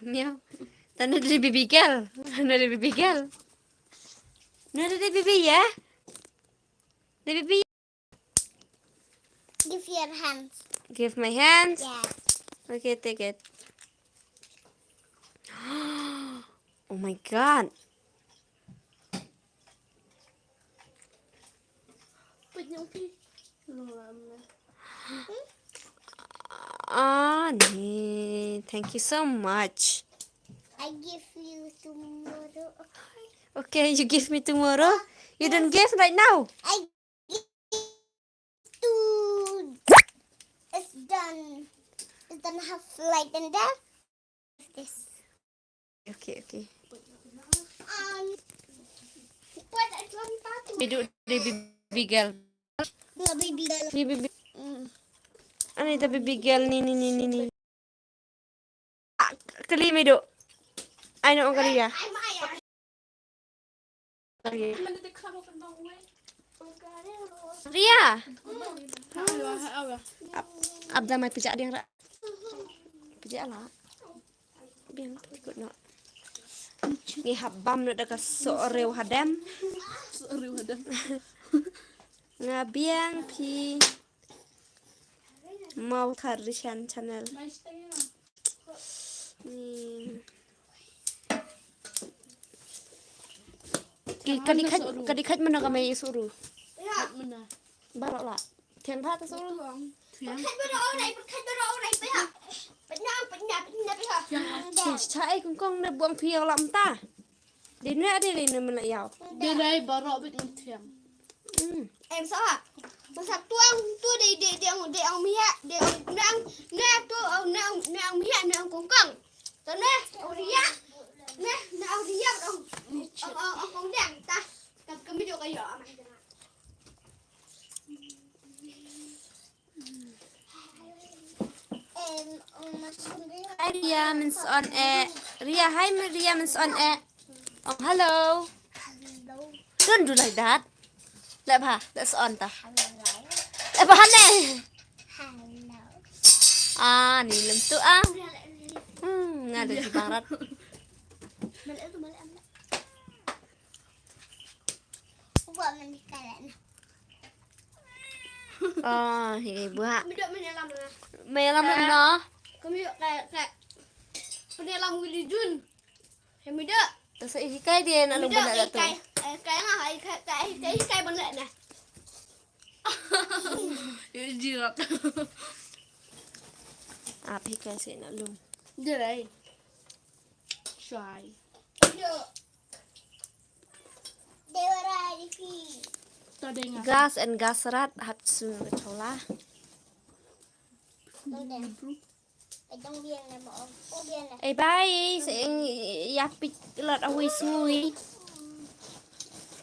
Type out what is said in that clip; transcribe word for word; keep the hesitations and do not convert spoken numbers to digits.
Meow. Tana the baby girl. Tana the baby girl. No, the baby, yeah? The baby. Give your hands. Give my hands. Yeah. Okay, take it. Oh my God. Put your feet. Ani, thank you so much. I give you tomorrow. Okay, you give me tomorrow. You don't give right now. I give two. It's done. It's done half like and then this. Okay, okay. Um, what I want to Midu, the baby girl. The baby girl. The baby. Mm. Ani the baby girl ni ni ni ni ni. Ah, kali Midu. Ai no kali ya. Ria. Ap, ap da mai pejak ding ra. Pejak la. Biang tu ikut no. Ngi hap bam no da ka soh rew hadam. Soh rew hadam. Nga biang phi. Mau Kardashian channel. Ni. Ki kali khat, kali khat mana ka mai suru. Baroh la. Thiang ba ta suru. Thiang. Cha ai kong kong na buang phi la mynta. Dei ne dei ne mana yau. Dei dei baroh bit ngan thiang. Hmm. Em sa. Masa tuang tu dei dei dei ang dei ang mia dei ang nang na tu ang nang nang mia nang kong kong. Tu ne ang ria ne ne ang ria ang ang ang kong dang ta. Ta kami dok ayo amat. Hai Ria, min son e. Ria, hai Ria, min son e. Oh, hello. Don't do like that. Leh bha, leh son ta. Leh bha ne. Ah, ni lem tu ah. Hmm, nga da jibang rat. Buat mandi kalat na. Oh, hi buat. Midok menyelam na. Menyelam na. Kami dok kayak kayak penyelam Willy Jun. Kami dok. Terus hikai dia nak lumba nak tu. Kai kai ngah kai kai kai kai benda na. Ya jirat. Apa hikai sih nak lum? Dia lai. Shai. Gas and gas rat hat su chola. Ei bye, se ïa pit lot a wi sui.